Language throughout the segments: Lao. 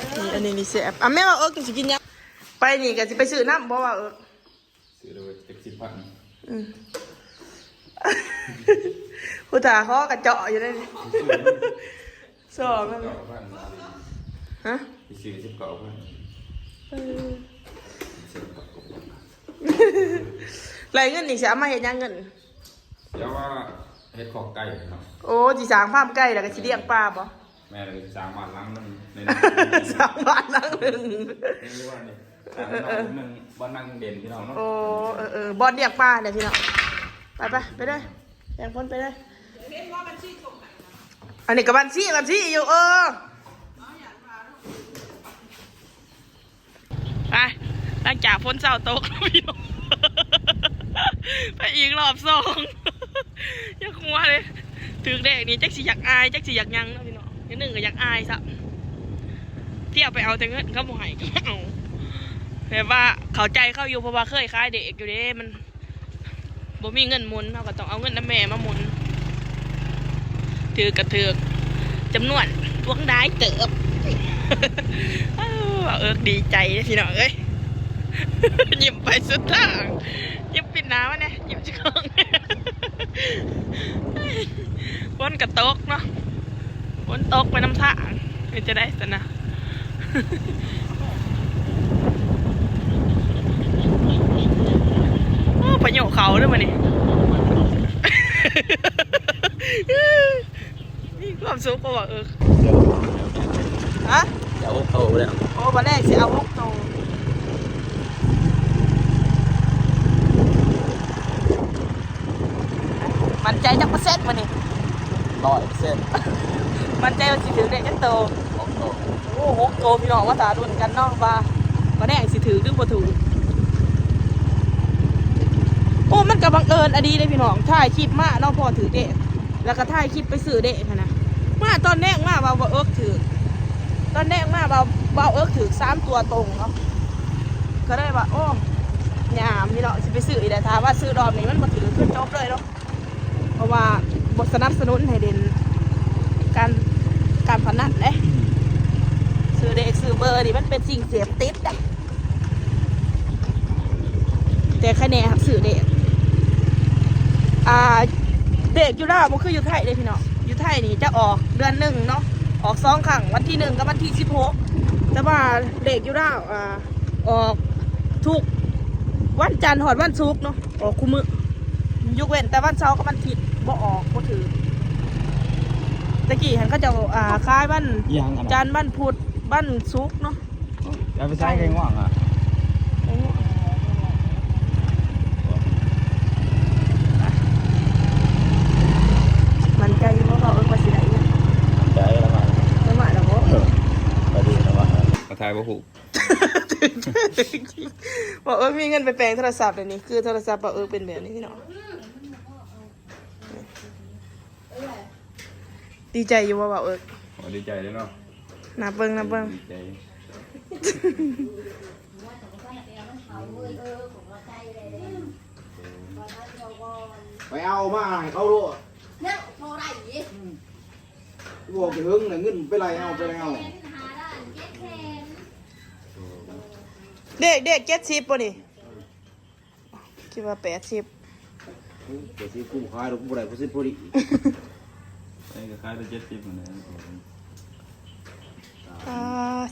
ນີ້ ອັນນີ້ນີ້ແຊບ. ອ່ະ ແມ່ວ່າເອິກ ເຈົ້າຊິກິນຫຍັງ? ໄປນີ້ກໍຊິໄປຊື້ນ້ຳບໍ່ວ່າເອິກ? ຊື້ແລ້ວຈັກສິບພັນ. ອືມ ຜູ້ຖ້າຂໍກະເຈາະຢູ່ເດ້ນີ້. ຊໍ້ມັນ ສິບເກົ້າພັນ. ຮະ? ໄປຊື້ສິບເກົ້າພັນ. ເອີ ສິບເກົ້າພັນ. ໄລ່ເງິນນີ້ຊິເອົາມາເຮັດຫຍັງເງິນ? ຊິເອົາມາເຮັດຄອກໄກ່ເນາະ. ໂອ້ ຊິສ້າງຟາມໄກ່ ແລ້ວກໍຊິລ້ຽງປາບໍ່? ແມ່ນ ແລ້ວກໍຊິສ້າງບ້ານຫຼັງໜຶ່ງ. ສ້າງບ້ານຫຼັງໜຶ່ງ ເອີ ວ່ານີ້ ສ້າງບ້ານຫຼັງໜຶ່ງ ບ່ອນນັ່ງຫຼິ້ນພີ່ນ້ອງເນາະ. ໂອ້ ເອີໆ ບ່ອນລ້ຽງປາແຫຼະພີ່ນ້ອງ. ໄປໆ ໄປເດີ ແຕ່ງຄົນໄປເດີ. ອັນນີ້ກໍບັນຊີ ບັນຊີຢູ່ ເອີ. ໄປ ຫຼັງຈາກຝົນເຊົາຕົກ ໄປອີກລອບສອງ. ຢາກຫົວເດ້ ຖືກແດດນີ້ ຈັກຊິຢາກອາຍ ຈັກຊິຢາກຫຍັງເນາະພີ່ນ້ອງ. ຢ່າງໜຶ່ງກໍຢາກອາຍຊະ ທ່ຽວໄປເອົາແຕ່ເງິນ ເຂົາບໍ່ໃຫ້ກໍເອົາ. ແບບວ່າເຂົ້າໃຈເຂົາຢູ່ ເພາະວ່າເຄີຍຂາຍເດັກຢູ່ເດ້ ມັນ ບໍ່ມີເງິນໝູນ ເຮົາກໍຕ້ອງເອົາເງິນນຳແມ່ມາໝູນ. ຖືກກໍຖືກຈຳນວນ ພວກຫຼາຍເຕີບ. ເອີ ເອິກດີໃຈເດ້ພີ່ນ້ອງເອີຍ ຍິ້ມໄປສຸດທາງ. ຍິ້ມປິດໜ້າມາແດ່ ຍິ້ມຈັກຄັ້ງ. ຝົນກໍຕົກເນາະ ຝົນຕົກໄປນຳທາງ ເປັນຈັ່ງໃດຊັ້ນນະ? ໂອ້ ພາຍຸເຂົ້າເດີມື້ນີ້. ມີຄວາມສຸກບໍ່ວ່າເອິກ? ຮະ? ຈະເອົາຫົກໂຕແລ້ວ. ໂອ້ ບາດແລກຊິເອົາຫົກໂຕ. ໝັ້ນໃຈຈັກເປີເຊັນມື້ນີ້? ຮ້ອຍເປີເຊັນ. ໝັ້ນໃຈວ່າຊິຖືກເລກຈັກໂຕ? ຫົກໂຕ. ໂອ້ ຫົກໂຕພີ່ນ້ອງ ມາຖ້າລຸ້ນກັນເນາະ ວ່າບາດແລກຊິຖືກຫຼືບໍ່ຖືກ. ໂອ້ ມັນກໍບັງເອີນອີ່ຫຼີເດ້ພີ່ນ້ອງ ຖ່າຍຄລິບມາເນາະ ພໍຖືກເດກ ແລ້ວກໍຖ່າຍຄລິບໄປຊື້ເດກຫັ້ນນະ. ມາຕອນແລງມາວ່າບໍ່ເອິກຖືກ ຕອນແລງມາວ່າບໍ່ເອິກຖືກສາມຕົວຕົງເນາະ ກໍເລີຍວ່າ ໂອ້ ຍາມນີ້ເນາະ ຊິໄປຊື້ອີກແຫຼະ. ຖ້າວ່າຊື້ລອບນີ້ມັນບໍ່ຖືກ ຄືຈົບເລີຍເນາະ. ເພາະວ່າບໍ່ສະໜັບສະໜູນໃຫ້ຫຼິ້ນການ ການພະນັນເດ້. ຊື້ເລກຊື້ເບີນີ້ມັນເປັນສິ່ງເສບຕິດເດ້ ແຕ່ໃຄແນ່ຮັບຊື້ເລກ. ອ່າ ເລກຢູ່ລາວບໍ່ຄືຢູ່ໄທເດ້ພີ່ນ້ອງ. ຢູ່ໄທນີ້ຈະອອກເດືອນໜຶ່ງເນາະ ອອກສອງຄັ້ງ ວັນທີໜຶ່ງກັບວັນທີສິບຫົກ. ແຕ່ວ່າເລກຢູ່ລາວ ອ່າ ອອກທຸກວັນຈັນຮອດວັນສຸກເນາະ ອອກຄູ່ມື້ ຍົກເວັ້ນແຕ່ວັນເສົາກັບວັນທິດບໍ່ອອກ ບໍ່ຖືກ. ແຕ່ກີ້ຫັ້ນເຂົາເຈົ້າ ອ່າ ຂາຍວັນ ອີຫຍັງອັນນັ້ນ ຈັນ ວັນພຸດ ວັນສຸກເນາະ. ເອົາໄປໃສ່ໄກ່ງວງອ່ະ ໄກ່ງວງ. ໝັ້ນໃຈຢູ່ບໍ່ ເວົ້າເອີ້ນວ່າຊິໄດ້ຫຍັງ? ໝັ້ນໃຈແລ້ວວ່າ ໄດ້ມາແລ້ວບໍ່? ເອີ ໄປດີແລ້ວວ່າ ມາຖ່າຍບໍ່ຮູ້. ບໍ່ເອີ້ນມີເງິນໄປແປງໂທລະສັບເດນີ້ ຄືໂທລະສັບບໍ່ເອີ້ນເປັນແບບນີ້ພີ່ນ້ອງ. ດີໃຈຢູ່ບໍ່ ບໍ່ເອີ້ນ? ໂອ້ ດີໃຈເດ້ເນາະ. ນັບເບິ່ງ ນັບເບິ່ງ. ດີໃຈ. ໄປເອົາມາໃຫ້ເຂົາໂລດ. ຍັງບໍ່ໄດ້ອີກ. ອືມ ບອກໄປເຖິງແລ້ວ ເງິນໄປໄລ່ເອົາ ໄປໄລ່ເອົາ. ເດັກ ເດັກເຈັດສິບບໍ່ນີ້? ຄິດວ່າແປດສິບ. ໂອ້ ແປດສິບ ກູຂາຍດອກ ກູບໍ່ໄດ້ ຫົກສິບພໍດີ. ເອີ ກໍຂາຍໄປເຈັດສິບຫັ້ນແຫຼະ. ອ່າ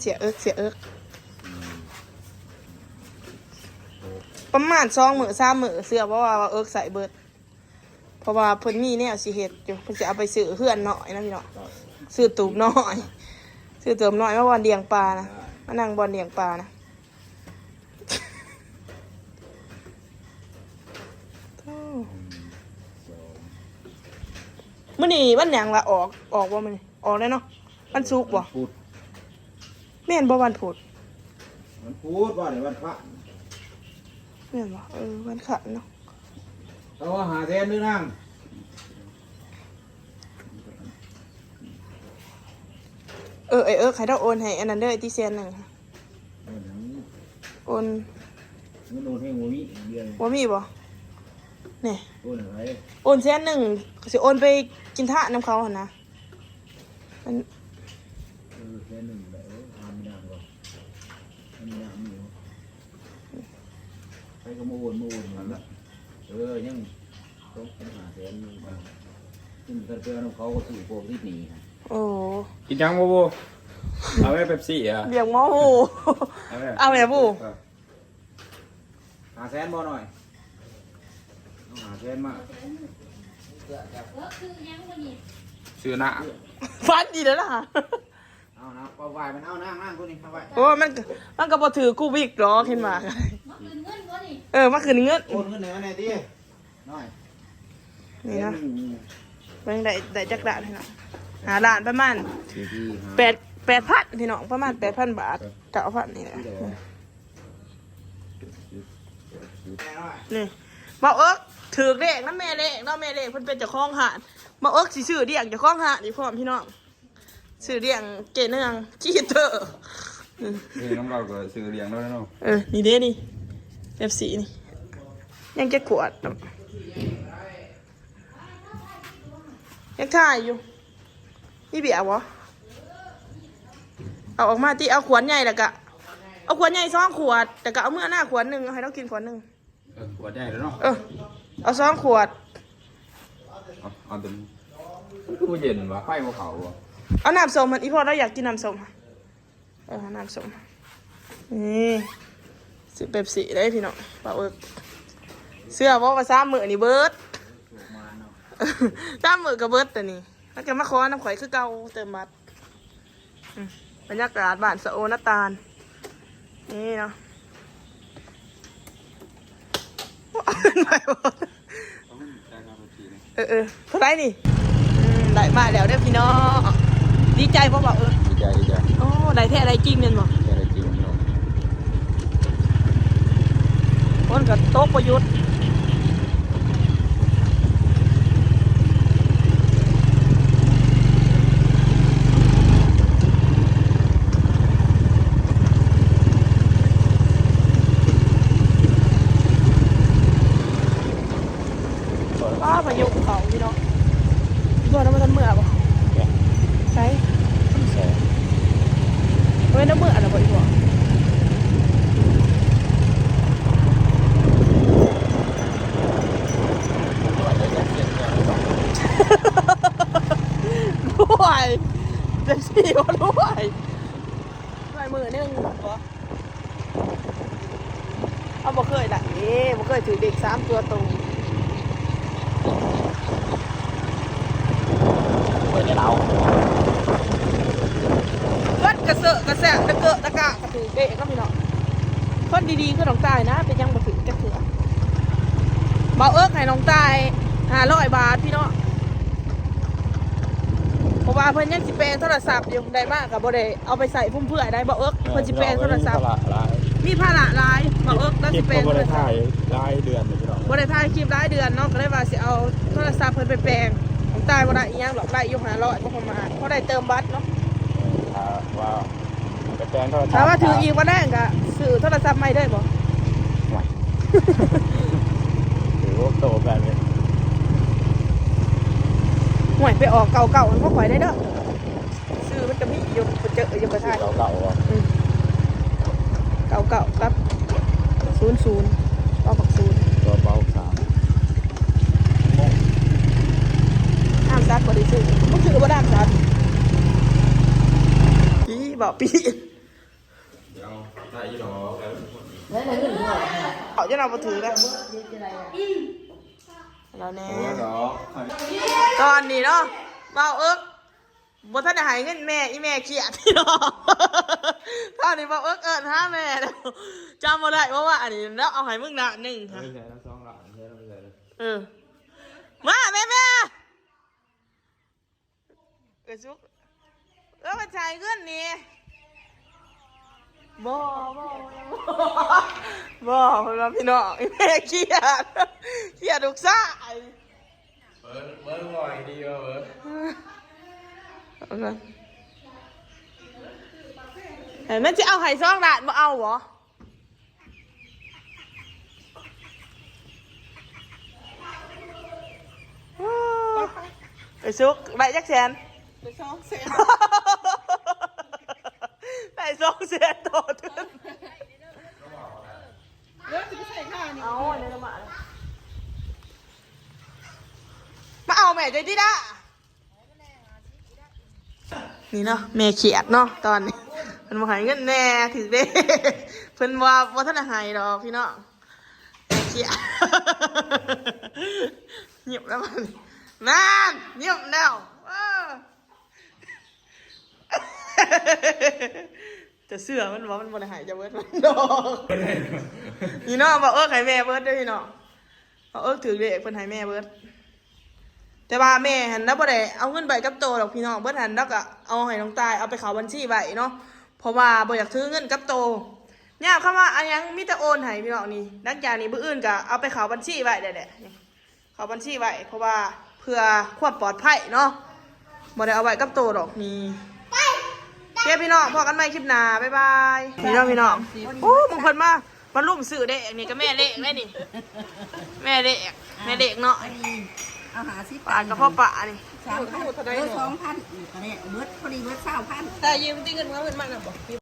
ເສຍເອິກ ເສຍເອິກ. ອືມ ປະມານສອງມື້ ສາມມື້ ເຊື່ອບໍ່ວ່າ ວ່າເອິກໃຊ້ເບິດ. ເພາະວ່າເພິ່ນມີແນວຊິເຮັດຢູ່ ເພິ່ນຊິເອົາໄປຊື້ເຮືອນນ້ອຍນະພີ່ນ້ອງ ຊື້ຕູບນ້ອຍ ຊື້ຕູບນ້ອຍມາບ່ອນລ້ຽງປານະ ມານັ່ງບ່ອນລ້ຽງປານະ. ໂອ້ ມື້ນີ້ວັນຫຍັງວະ? ອອກ ອອກບໍ່ມື້ນີ້? ອອກແລ້ວເນາະ ວັນສຸກບໍ່? ວັນພຸດ. ແມ່ນບໍ່ ວັນພຸດ? ວັນພຸດ ວ່າໄດ້ວັນພະ. ແມ່ນບໍ່? ເອີ ວັນພະເນາະ. ເອົາຫ້າແສນເດີນາງ. ເອີ ເອີ ເອີ ໃຫ້ດອກໂອນໃຫ້ອັນນັ້ນເດີ ຕິແສນໜຶ່ງ. ໂອນຫຍັງ? ໂອນ ເງິນໂອນແຮງບໍ່ມີເດືອນ. ບໍ່ມີບໍ່? ນີ້ ໂອນໃຫ້ໃຜ? ໂອນແສນໜຶ່ງ ຊິໂອນໄປກິນທານນຳເຂົາຫັ້ນນະ. ອັນ ເອີ ແສນໜຶ່ງແຫຼະ ເອີ ທານບໍ່ໄດ້. ອັນນີ້ນະ ມີຢູ່ ໃຜກໍມາໂອນ ມາໂອນນັ້ນລະ ເອີ ຍັງສອງແສນຫ້າແສນ ຂຶ້ນກັນໄປເອົານຳເຂົາ ກໍຊື້ພວກຕິດໜີ້ຫັ້ນ. ໂອ້ ກິນຫຍັງບໍ່ ບໍ່? ເອົາແມ່ເປັບຊີອະ ລ້ຽງໝໍ ເອົາແມ່ ເອົາແມ່ ບໍ່? ເອີ ຫ້າແສນບໍ່ໜ້ອຍ? ເອົາຫ້າແສນມາ ຊື້ນະ ຝັນດີແລ້ວລະ. ເອົານະ ເອົາໄວ້ ມັນເອົານາງ ນາງຜູ້ນີ້ເອົາໄວ້. ໂອ້ ມັນ ມັນກໍບໍ່ຖືກກູວິກດອກ ເຫັນວ່າ ມາຂຶ້ນເງິນບໍ່ນີ້? ເອີ ມາຂຶ້ນເງິນ ໂອນເງິນໃຫ້ມັນແດ່ຕິ ນ້ອຍ. ນີ້ເນາະ ເບິ່ງໄດ້ ໄດ້ຈັກລ້ານເນາະ ຫ້າລ້ານ ປະມານ ເອີ ແປດ ແປດພັນ ພີ່ນ້ອງ ປະມານແປດພັນບາດ ເກົ້າພັນນີ້ແຫຼະ. ນີ້ ບ່າວເອິກຖືກເລກນຳແມ່ເລກເນາະ ແມ່ເລກເພິ່ນເປັນເຈົ້າຂອງຮ້ານ ບ່າວເອິກຊິຊື້ລ້ຽງເຈົ້າຂອງຮ້ານອີກພ້ອມ ພີ່ນ້ອງ ຊື້ລ້ຽງເຈ້ເນືອງ ຈີເຕີ ອືມ ເອີ ນຳລາວກໍຊື້ລ້ຽງແລ້ວເນາະ. ເອີ ນີ້ເດ້ນີ້ ເປັບຊີນີ້ ຍັງຈັກຂວດເນາະ ຍັງຖ່າຍຢູ່ ມີເບຍບໍ່? ເອົາອອກມາຕິ ເອົາຂວດໃຫຍ່ ແລ້ວກະເອົາຂວດໃຫຍ່ສອງຂວດ ແລ້ວກະເອົາເມືອນາຂວດໜຶ່ງ ເອົາໃຫ້ລາວກິນຂວດໜຶ່ງ. ເອີ ຂວດໃຫຍ່ແລ້ວເນາະ ເອີ ເອົາສອງຂວດ ເອົາ ເອົາຕົວນີ້ ມັນຄືບໍ່ເຢັນຫວະ ໄຟບໍ່ເຂົ້າຫວະ? ເອົານ້ຳສົ້ມຫັ້ນ ອີ່ພໍ່ລາວຢາກກິນນ້ຳສົ້ມ ເອີ ນ້ຳສົ້ມ ນີ້ ຊື້ເປັບຊີໄດ້ພີ່ນ້ອງ ບ່າວເອິກ ເຊື່ອບໍ່ວ່າສາມມື້ນີ້ເບິດ ສາມມື້ກໍເບິດແຕ່ນີ້ ແລ້ວກໍມາຂໍນຳຂ້ອຍຄືເກົ່າ ເຕີມບັດ ອືມ ບັນຍາກາດບ້ານສະໂອນາຕານ ນີ້ເນາະ ເອີໆ ເທົ່າໃດນີ້? ອືມ ໄດ້ມາແລ້ວເດີພີ່ນ້ອງ ດີໃຈບໍ່ ບ່າວເອີຍ? ດີໃຈ ດີໃຈ ໂອ້ ໄດ້ແທ້ໄດ້ຈິງແມ່ນບໍ່? ໄດ້ແທ້ໄດ້ຈິງພີ່ນ້ອງ ຝົນກໍຕົກບໍ່ຢຸດ. ອ້າ ພາຍຸເຂົ້າພີ່ນ້ອງ ອີ່ພໍ່ນຳ ບໍ່ທັນເມືອບໍ່? ໃສ? ເອີຍ ນຳເມືອແລ້ວບໍ່ອີ່ພໍ່? ໂອ້ຍ ຈັກຊິບໍ່ລວຍ ລວຍມື້ໜຶ່ງບໍ່? ເຮົາບໍ່ເຄີຍໄດ້ເດ້ ບໍ່ເຄີຍຖືກເລກສາມຕົວຕົງ ເປີດໃຫ້ລາວ ເບິດກະເຊາະກະແຊະ ຕະເກາະຕະກະ ຖືກເດເນາະພີ່ນ້ອງ ຄົນດີໆຄືນ້ອງຕ່າຍນະ ເປັນຫຍັງບໍ່ຖືກຈັກເທື່ອ ບ່າວເອິກໃຫ້ນ້ອງຕ່າຍຫ້າຮ້ອຍບາດພີ່ນ້ອງ ເພາະວ່າເພິ່ນຍັງຊິແປງໂທລະສັບຢູ່ ໄດ້ມາກໍບໍ່ໄດ້ເອົາໄປໃຊ້ຟຸມເຟືອຍໄດ້ ບ່າວເອິກ ເອີ ເພິ່ນຊິແປງໂທລະສັບ ມີພາລະຫຼາຍ ມີພາລະຫຼາຍ ບ່າວເອິກລາວຊິແປງໂທລະສັບ ບໍ່ໄດ້ຖ່າຍຫຼາຍເດືອນເລີຍພີ່ນ້ອງ ບໍ່ໄດ້ຖ່າຍຄລິບຫຼາຍເດືອນເນາະ ກໍເລີຍວ່າຊິເອົາໂທລະສັບເພິ່ນໄປແປງ ນ້ອງຕ່າຍບໍ່ໄດ້ອີ່ຫຍັງດອກ ໄດ້ຢູ່ຫ້າຮ້ອຍ ບໍ່ປະມານ ພໍໄດ້ເຕີມບັດເນາະ ເອີ ຖ້າວ່າ ໄປແປງໂທລະສັບ ຖ້າວ່າຖືກອີກມື້ແລງກະຊື້ໂທລະສັບໃໝ່ເລີຍບໍ່? ໂອ້ຍ ຖືວ່າໂຕແບບນີ້ ໂອ້ຍ ໄປອອກເກົ້າເກົ້າ ມັນບໍ່ຄ່ອຍໄດ້ເດີ ຊື່ມັນກະມີຢູ່ ໄປເຈີຢູ່ ໄປຖ່າຍ ເກົ້າເກົ້າ ອືມ ເກົ້າເກົ້າກັບສູນສູນ ເກົ້າກັບສູນ ຕົວເບົາສາມ ນ້ຳສັດບໍ່ໄດ້ຊື້ ມຶງຊື້ບໍ່ ນ້ຳສັດ ປີ ບໍ່ ປີ ດຽວ ໄດ້ຢູ່ດອກ ເອົາຈະເອົາບໍ່ຖືກເດ້ ແລ້ວແນ່ ຕອນນີ້ເນາະ ບ່າວເອິກ ບໍ່ທັນໄດ້ໃຫ້ເງິນແມ່ ອີແມ່ຄຽດພີ່ນ້ອງ ຕອນນີ້ບ່າວເອິກເອີ້ນຫາແມ່ແລ້ວ ຈຳບໍ່ໄດ້ ເພາະວ່າອັນນີ້ລາວເອົາໃຫ້ມຶງລ້ານໜຶ່ງ ເອີ ໃສ່ລະສອງລ້ານ ໃສ່ລະ ເອີ ມາແມ່ ແມ່ ເອີ ສຸກ ເອີ ມັນໃຊ້ເງິນນີ້ ບໍ່ ບໍ່ ບໍ່ ບໍ່ ເພິ່ນວ່າພີ່ນ້ອງ ອີແມ່ຄຽດ ຄຽດລູກຊາຍ ເບິ່ງ ເບິ່ງໜ້ອຍດຽວເບິ່ງ ເອີ ມັນຊິເອົາໃຫ້ສອງລ້ານ ບໍ່ເອົາບໍ? ໄອ້ສຸກ ໄດ້ຈັກແສນ? ໄດ້ສອງແສນ ໄດ້ສອງແສນຕໍ່ເດືອນ ໃຈຕິດາ ນີ້ເນາະ ແມ່ຄຽດເນາະ ຕອນນີ້ ເພິ່ນບໍ່ໃຫ້ເງິນແດ່ ຖືກເດ້ ເພິ່ນວ່າບໍ່ທັນໄດ້ໃຫ້ດອກພີ່ນ້ອງ ແມ່ຄຽດ ຍິ້ມແລ້ວ ນັ້ນ ຍິ້ມແລ້ວ ເອີ ຈະເຊື່ອມັນບໍ່ ມັນບໍ່ໄດ້ໃຫ້ເຈົ້າເບິດດອກ ນີ້ເນາະ ບ່າວເອິກໃຫ້ແມ່ເບິດເດ້ພີ່ນ້ອງ ບ່າວເອິກຖືກເລກ ເພິ່ນໃຫ້ແມ່ເບິດ ແຕ່ວ່າແມ່ຫັ້ນລາວບໍ່ໄດ້ເອົາເງິນໄວ້ກັບໂຕດອກພີ່ນ້ອງ ເບິດຫັ້ນລາວກໍເອົາໃຫ້ນ້ອງຕ່າຍ ເອົາໄປເຂົ້າບັນຊີໄວ້ເນາະ ເພາະວ່າບໍ່ຢາກຖືເງິນກັບໂຕ ຍາມຄຳວ່າອັນຫຍັງມີແຕ່ໂອນໃຫ້ພີ່ນ້ອງນີ້ ຫຼັງຈາກນີ້ມື້ອື່ນກໍເອົາໄປເຂົ້າບັນຊີໄວ້ແຫຼະ ນີ້ ເຂົ້າບັນຊີໄວ້ ເພາະວ່າເພື່ອຄວາມປອດໄພເນາະ ບໍ່ໄດ້ເອົາໄວ້ກັບໂຕດອກ ນີ້ ໂອເຄພີ່ນ້ອງ ພໍ້ກັນໃໝ່ຄລິບໜ້າ ບາຍບາຍ ນີ້ເນາະພີ່ນ້ອງ ໂອ້ ບາງຄົນມາ ມາລຸມຊື້ແດກນີ້ກໍແມ່ເລກເດ້ນີ້ ແມ່ເລກ ແມ່ເລກເນາະ ອັນນີ້ເອົາຫ້າສິບ ປານກະເພາະປານີ້ ສາມພັນ ເອີ ສອງພັນ ນີ້ກໍໄດ້ເບິດ ພໍດີເບິດຊາວພັນ ແຕ່ຢືມຕິເງິນມາ ເງິນມານຳບໍ່?